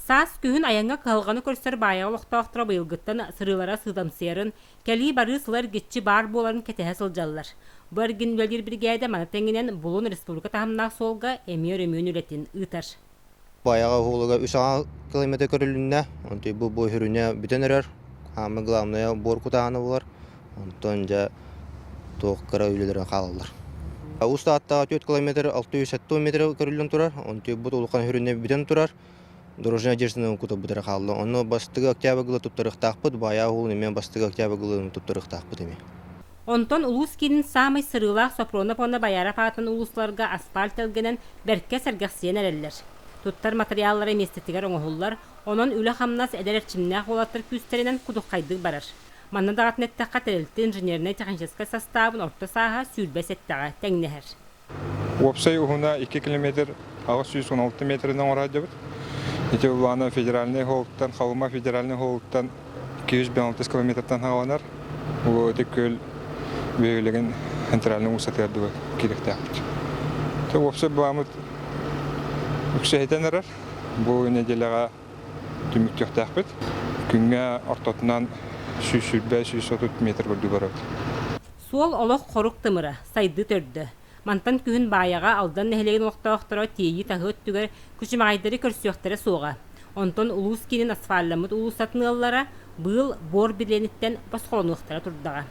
Саас, күһүн айаҥҥа кыһалҕаны көрсөр Баайаҕа олохтоохторо быйылгыттан сырыылара сыыдамсыйарын, кэлии-барыы сыла эргиччи баар буоларын кэтэһэ сылдьаллар. Бу эргин үлэлиир биригээдэ маны тэҥинэн Булун республика таһымнаах суолга эмиэ өрөмүөн үлэтин ыытар. Баайаҕа уһуулуга үс аҕа километр көрүлүннэ. Онтуй бу бу сүрүнэ бүтэн эрэр. Хаамы главное буор кутааһына булар. Онтон дьэ туох кыра үлэлэрин хаалаллар. Уус Тааттаҕа 4 километр 670 метр көрүллэн турар. Онтуйбут улахан сүрүнэ бүтэн турар. Дорожная одежданы кутурбут эрэ хаалла. Онно бастакы октябрь туттарыахтаахпыт, баайаа уһун эмиэ бастакы октябрь туттарыахтаахпыт эмиэ. Онтон улуус киинин саамай сырыылаах Сопронов уонна Бояров аатын улуустарга асфальт тэлгэнэн бэркэ сэргэхсийэн эрэллэр. Туттар матырыйааллара миэстэтигэр оҥоһуллар, онон үлэ-хамнас эдэр эрчимнээх уолаттар күүстэринэн кудуххайдык барар. Манна даҕатан эттэххэ, тэрилтэ инженернэй-техническэй састаабын орто сааһа 27-ҕэ тэҥнэһэр. Уопсай уһуна 2 километр 816 метринэн оҥоро сылдьабыт. Ити былаана федеральнай суолтан, Халыма федеральнай суолуттан 256 километртан саҕаланар. Бу ити күөл бөһүөлэгин центральнай уулуссатыгар дылы киириэхтээхпит. Уопсай былааммыт үксэ ситэн эрэр. Бу нэдиэлэҕэ түмүктүөхтээхпит. Күҥҥэ ортотунан 120-130 метр курдук барабыт. Суол олох хорук тымыра, сайдыы төрдө. Мантан күһүн Баайаҕа Алдан нэһилиэгин олохтоохторо тиэйии-таһыы өттүгэр күчүмэҕэйдэри көрсүөхтэрэ суоҕа. Онтон улуус киинин асфальламмыт уулуссатын ыаллара быыл буор билиэниттэн босхолонуохтара турдаҕа.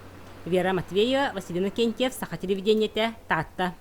Вера Матвеева, Василина Кентьев, Саха телевидениетэ, Таатта.